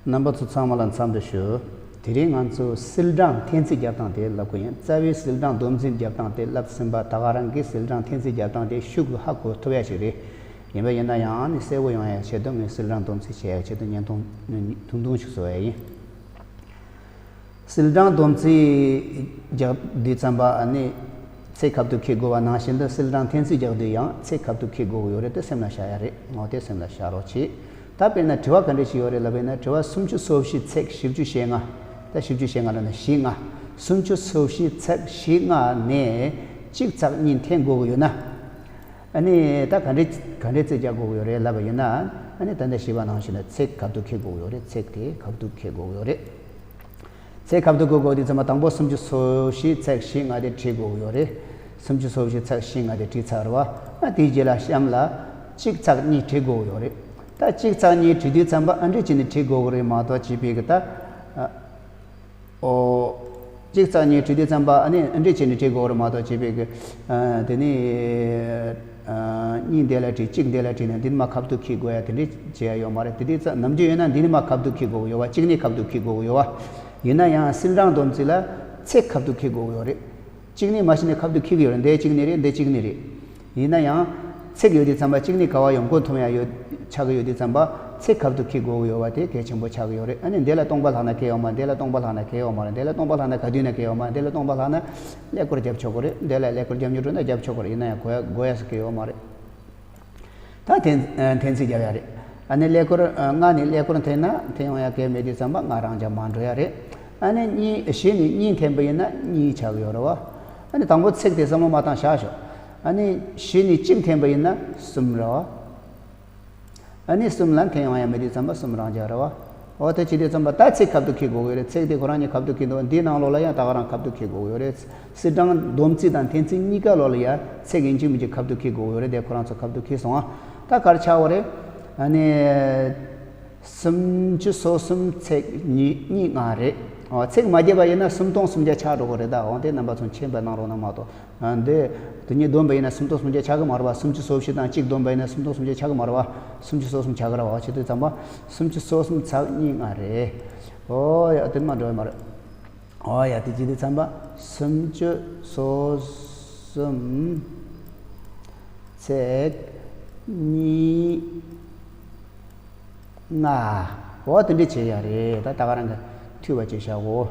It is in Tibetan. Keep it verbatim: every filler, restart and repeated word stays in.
རྣམ་པ་ཚོ་ཚང་མ་ལ་འཚམས་འདྲི་ཞུ། དེ་རིང་ང་ཚོ་སིལ་གྲངས་འཐེན་ཚིག་རྒྱབ་སྟངས་དེ་བསླབ་གི་ཡིན། རྩ་བའི་སིལ་གྲངས་སྡོམ་རྩིས་རྒྱབ་སྟངས་དེ་བསླབ་ཟིན་པ། ད་ག་རང་གི་སིལ་གྲངས་འཐེན་ཚིག་རྒྱབ་སྟངས་དེ་ཤུགས་ཀྱིས་ཧ་གོ་ཐུབ་ཡ་ཞིག་རེད། ཡིན་པ་ཡིན་ན་ཡང་ནི་གསལ་པོ་ཡོང་ཡ་ཆེད་དུ་ངས་སིལ་གྲངས་སྡོམ་རྩིས་བྱེད་ཡ་ཆེད་དུ་བརྙན་ཐུང་ཐུང་ཐུང་ཞིག་བཟོ་ཡ་ཡིན། སིལ་གྲངས་སྡོམ་རྩིས་རྒྱག་དུས་ཙམ་པ་ཨ་ནི་ཚེག་ཁ་ཐུག་འཁྱེར་དགོས་པ་ནང་བཞིན་དུ་སིལ་གྲངས་འཐེན་རྩིས་རྒྱག་དུས་ཡང་ཚེག་ཁ་ཐུག་འཁྱེར་དགོས་ཀྱི་ཡོད་རེད་དེ་སེམས་ལ་བཞག་ཡ་རེད། འོ་དེ་སེམས་ལ་བཞག་རོགས་གྱིས། ད་དཔེར་ན་དྲི་བ་ག་འདྲ་ཞིག་ཡོད་རེད་ལབ་པ་ཡིན་ན། དྲི་བ་སུམ་ཅུ་སོ་བཞི་ཚེག་བཞི་བཅུ་ཞེ་ལྔ། ད་བཞི་བཅུ་ཞེ་ལྔ་ལབ་ན་བཞི་ལྔ། སུམ་ཅུ་སོ་བཞི་ཚེག་བཞི་ལྔ་ནས་གཅིག་ཚེག་གཉིས་འཐེན་དགོས་ཀྱི་ཡོད་ན། ཨ་ནི་ད་ག་འདྲས་ག་འདྲས་རྩིས་རྒྱག་དགོས་ཀྱི་ཡོད་རེད་ལབ་པ་ཡིན་ན། ཨ་ནི་ད་ལྟ་ཞུས་པ་ནང་བཞིན་ལ་ཚེག་ཁ་ཐུག་འཁྱེར་དགོས་ཀྱི་ཡོད་རེད། ཚེག་དེ་ཁ་ཐུག་འཁྱེར་དགོས་ཀྱི་ཡོད་རེད། ཚེག་ཁ་ཐུག་འཁྱེར་དགོས་དུས་ཙམ་པ་དང་པོ་སུམ་ཅུ་སོ་བཞི་ཚེག་བཞི་ལྔ་དེ་བྲི་དགོས་ཀྱི་ཡོད་རེད། སུམ་ཅུ་སོ་བཞི་ཚེག་བཞི་ལྔ་དེ་བྲིས་ཚར་བ། ཨ་དེའི་རྗེས་ལ་གཤམ་ལ་གཅིག་ཚེག་གཉིས་བྲི་དགོས་ཀྱི་ཡོད་རེད། ད་གཅིག་ཚེག་གཉིས་བྲི་དུས་ཙམ་པ་ཨ་འདྲས་བྱས་ནས་བྲི་དགོས་ཀྱི་རེད་མ་གཏོགས་བྱས་པའི་གི་ད། ཨ། ཨོ། གཅིག་ཚེག་གཉིས་བྲི་དུས་ཙམ་པ་ཨ་ནི་འདི་འདྲས་བྱས་ནས་བྲི་དགོས་རེད་མ་གཏོགས་བྱས་པའི་གི། ཨ། དེ་ནི། ཨ། གཉིས་འདི་ལ་བྲིས་གཅིག་འདི་ལ་བྲིས་ནས་འདི་ནི་མར་ཁ་ཐུག་འཁྱེར་དགོས་ཡ་དེ་འདྲས་བྱེད་ཡ་ཡོད་མ་རེད། དེ་དུས་ཙམ་ནམ་རྒྱུན་ཡོད་ན་འདི་ནི་མར་ཁ་ཐུག་འཁྱེར་དགོས་ཀྱི་ཡོད་བ། གཅིག་ནི་ཁ་ཐུག་འཁྱེར་དགོས་ཀྱི་ཡོད་བ། ཡིན་ན་ཡང་སིལ་གྲངས་སྡོམ་རྩིས་ལ་ཚེག་ཁ་ཐུག་འཁྱེར་དགོས་ཀྱི་ཡོད་རེད། གཅིག་ནི་མ་གཞི་ནས་ཁ་ཐུག་འཁྱེར་གྱི་ཡོད་རེད། འདི་གཅིག་ནི་རེད། འདི་གཅིག་ནི་རེད། ཡིན་ན་ཡང་། ཚེག་ཡོད་དུས་ཙམ་པ་གཅིག་ནི་ག་བ་ཡོང་མགོ་འཐོམ་ཡ་ཡོད་ཆགས་ཀྱི་ཡོད་དུས་ཙམ་པ་ཚེག་ཁ་ཐུག་འཁྱེར་དགོས་ཀྱི་ཡོད་པ་དེ་གལ་ཆེན་པོ་ཆགས་ཀྱི་ཡོད་རེད། ཨ་ནི་འདི་ལ་སྟོང་པ་ལྷག་ན་གལ་ཡོད་མ་རེད། འདི་ལ་སྟོང་པ་ལྷག་ན་གལ་ཡོད་མ་རེད། འདི་ལ་སྟོང་པ་ལྷག་ན་ག་དུས་ན་གལ་ཡོད་མ་རེད། འདི་ལ་སྟོང་པ་ལྷག་ན་ཀླད་ཀོར་རྒྱབ་ཆོག་གི་རེད། འདི་ལ་ཀླད་ཀོར་རྒྱབ་མྱོང་འགྲོ་ན་རྒྱབ་ཆོག་གི་རེད། ཡིན་ན་ཡང་དགོས་ཡ་དགོས་ཡ་ཟེར་གྱི་ཡོད་མ་རེད། ད་འཐེན་འཐེན་རྩིས་རྒྱབ་ཡ་རེད། ཨ་ནི་ཀླད་ཀོར་ལྔ་ནས་ཀླད་ཀོར་འཐེན་ན་འཐེན་ཡོང་ཡ་གལ་མེད་དུས་ཙམ་པ་ལྔ་རང་འཇགས་མར་འགྲོ་ཡ་རེད། ཨ་ནི་གཉིས་བཞི་ནས་གཉིས་འཐེན་པ་ཡིན་ན་གཉིས་ཆགས་ཀྱི་ཡོད་རེད་བ། ཨ་ནི་དང་པོ་ཚེག་དེ་བསམ་བློ་མ་བཏང་བཞག་ཤོག་ཨ་ནི་བཞི་ནས་གཅིག་འཐེན་པ་ཡིན་ན་གསུམ་རེད་བ། ཨ་ནི་གསུམ་ལ་འཐེན་ཡོང་ཡ་མེད་དུས་ཙམ་པ་གསུམ་རང་འཇགས་རེད་བ། འོ་དེ་བྱེད་དུས་ཙམ་པ་ད་ཚེག་ཁ་ཐུག་འཁྱེར་དགོས་ཀྱི་རེད། ཚེག་དེ་ཁོ་རང་གཉིས་ཁ་ཐུག་འཁྱེར་འདུག་འདིའི་ནང་ལོགས་ལ་ཡང་ད་ག་རང་ཁ་ཐུག་འཁྱེར་དགོས་ཀྱི་ཡོད་རེད། སིལ་གྲངས་སྡོམ་རྩིས་དང་འཐེན་རྩིས་གཉིས་ཀ་ལོགས་ལ་ཡང་ཚེག་ཡིན་གཅིག་མིན་གཅིག་ཁ་ཐུག་འཁྱེར་དགོས་ཀྱི་ཡོད་རེད། དེ་ཁོ་རང་ཚོ་ཁ་ཐུག་འཁྱེར་སོང་ཨ། ད་ག་རེ་ཆགས་པ་རེད། ཨ་ནི། སུམ་ཅུ་སོ་གསུམ་ཚེག་གཉིས་གཉིས་ལྔ་རེད། འོ་ཚེག་མ་བརྒྱབ་པ་ཡིན་ན་སུམ་སྟོང་སུམ་བརྒྱ་ཆགས་འགྲོ་གི་རེད། ད་འོ་དེ་རྣམ་པ་ཚོ་མཁྱེན་པ་གནང་རོགས་གནང་མ་གཏོགས། ཨ། འདི་དེ་གཉིས་བསྡོམས་པ་ཡིན་ན་སུམ་སྟོང་སུམ་བརྒྱ་ཆགས་ཀྱི་མ་རེད་བ། སུམ་ཅུ་སོ་བཞི་དང་གཅིག་བསྡོམས་པ་ཡིན་ན་སུམ་སྟོང་སུམ་བརྒྱ་ཆགས་ཀྱི་མ་རེད་བ། སུམ་ཅུ་སོ་གསུམ་ཆགས་ཀྱི་རེད་བ། བྱེད་དུས་ཙམ་པ་སུམ་ཅུ་སོ་གསུམ་ཚེག་གཉིས་ལྔ་རེད། ཨོ་ཡ་དེ་མ་འགྲོ་ཡ་མ་རེད། ཨོ་ཡ་དེ་བྱེད་དུས་ཙམ་པ་སུམ་ཅུ་སོ་གསུམ་ཚེག་གཉིས་ལྔ། འོ་དེ་འདྲས་བྱེད་ཡ་རེད། ད་ད་ག་རང་གི་འཐུས་པ་བྱེད་བཞག་གོ།